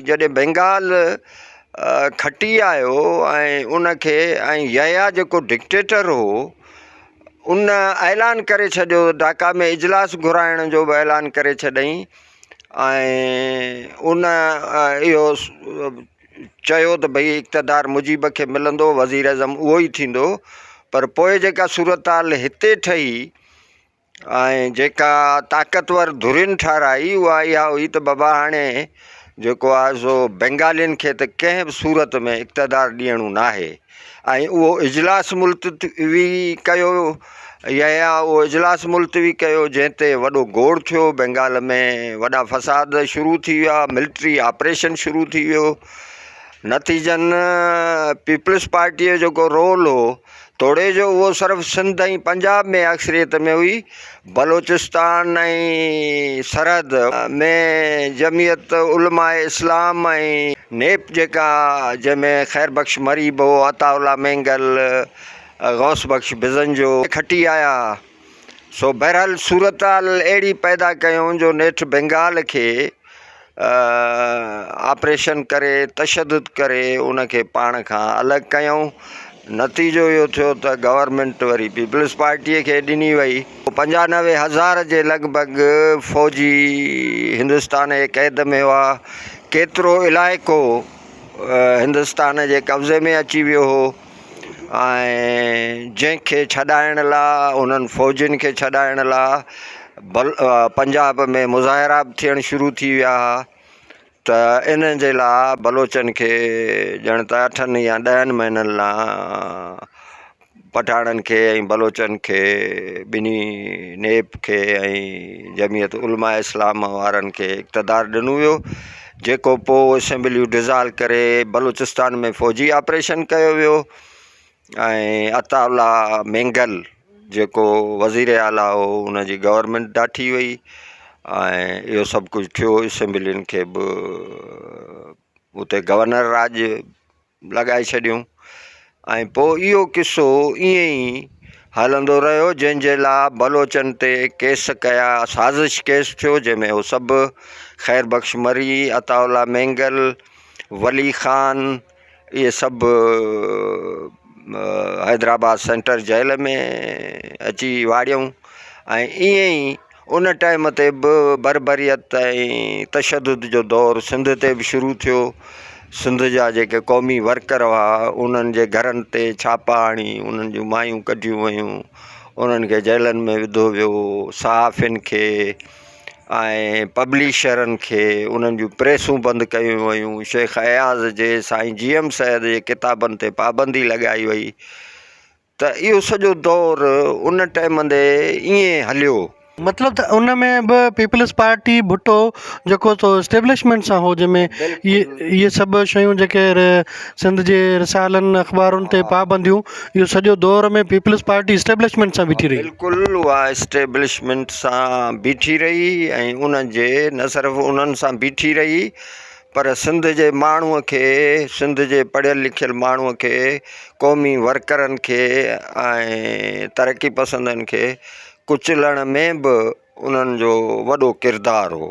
جڏهن بينگال کٽي آيو ۽ ان کي ۽ يحيٰ جيڪو ڊڪٽيٽر هو ان اعلان ڪري ڇڏيو ڍاڪا ۾ اجلاس گهرائڻ جو به اعلان ڪري ڇڏئين ۽ ان اهو چيو ته ڀئي اقتدار مجيب کي ملندو وزيراعظم اهو ئي ٿيندو پر پوء جيڪا صورتحال هتي ٺهي ۽ جيڪا طاقتور ڌرين ٺهرائي اها اها هئي ته بابا هاڻي جيڪو آهي سو بينگالين کي ته ڪنهن به صورت ۾ اقتدار ڏيڻو ناهي ۽ اهو اجلاس ملتوي ڪيو يا اهو اجلاس ملتوي ڪيو جنهن تي وڏو گوڙ ٿيو بينگال ۾ وڏا فساد شروع ٿي ويا ملٽري آپريشن شروع ٿي ويو نتيجن پيپلز پارٽيء جو جيڪو رول هو توڙي جو اهو صرف سنڌ ۽ پنجاب ۾ اڪثريت ۾ هئي، بلوچستان ۽ سرحد ۾ جمعيت علماء اسلام ۽ نيپ جيڪا جنهن ۾ خير بخش مري به هو، عطاء الله مينگل، غوث بخش بزنجو کٽي آيا ها. سو بهرحال صورتحال اهڙي پيدا ڪيائون جو نيٺ بينگال کي آپريشن ڪري تشدد ڪري ان کي پاڻ کان الڳ ڪيائون نتيجو اهو ٿيو ته گورنمينٽ وري پيپلز پارٽيء کي ڏني وئي. 95 هزار جي لڳ ڀڳ فوجي هندستان جي قيد ۾ هئا. ڪيترو علائقو هندستان جي قبضي ۾ اچي ويو هو ۽ جنهن کي ڇڏائڻ لاء انهن فوجين کي ڇڏائڻ لاء پنجاب ۾ مظاهرا به ٿيڻ شروع ٿي ويا هئا ته انهن جي لاء بلوچن کي ڄڻ ته اٺن يا ڏهن مهينن لاء پٺاڻن کي ۽ بلوچن کي ٻنهي نيپ کي ۽ جمعيت علماء اسلام وارن کي اقتدار ڏنو ويو جيڪو پوء اسيمبليون ڊزالو ڪري بلوچستان ۾ فوجي آپريشن ڪيو ويو ۽ عطاء الله مينگل جيڪو وزير اعليٰ هو ان جي گورنمينٽ ڊاٺي وئي ۽ اهو سڀ ڪجهه ٿيو اسيمبلين کي به اتي گورنر راڄ لڳائي ڇڏيون ۽ پوء اهو قصو ائين ئي هلندو رهيو جنهن جي لاء بلوچن تي ڪيس ڪيا سازش ڪيس ٿيو جنهن ۾ هو سڀ خير بخش مري عطاء الله مينگل ولي خان اهي سڀ حيدرآباد سينٽر جيل ۾ اچي واڙيائون ۽ ائين ئي ان ٽائيم تي به بربريت ۽ تشدد جو دور سنڌ تي به شروع ٿيو. سنڌ جا جيڪي قومي ورڪر هئا انهن جي گهرن تي ڇاپا هڻي انهن جون مايون ڪڍيون ويون انهن کي جيلن ۾ وڌو ويو صحافين کي ۽ پبلشرن کي انهن جون پريسون بند ڪيون ويون شيخ اياز جي سائين جي ايم سيد جي ڪتابن تي پابندي لڳائي وئي ته اهو سڄو دور ان ٽائيم تي ائين هليو. مطلب ته ان ۾ به پيپلز پارٽي ڀٽو جيڪو سو اسٽيبلشمينٽ سان هو جنهن ۾ اهي اهي سڀ شيون جيڪي سنڌ جي رسالن اخبارن تي پابنديون اهو سڄو دور ۾ پيپلز پارٽي اسٽيبلشمينٽ سان بيٺي رهي. بلڪل اها اسٽيبلشمينٽ سان بيٺي رهي ۽ ان جي نه صرف انهن سان بيٺي رهي پر سنڌ جي ماڻهوء کي، سنڌ جي پڙهيل لکيل ماڻهوء کي، قومي ورڪرن کي ۽ ترقي پسندن کي ڪچلڻ ۾ به انهن جو وڏو ڪردار هو.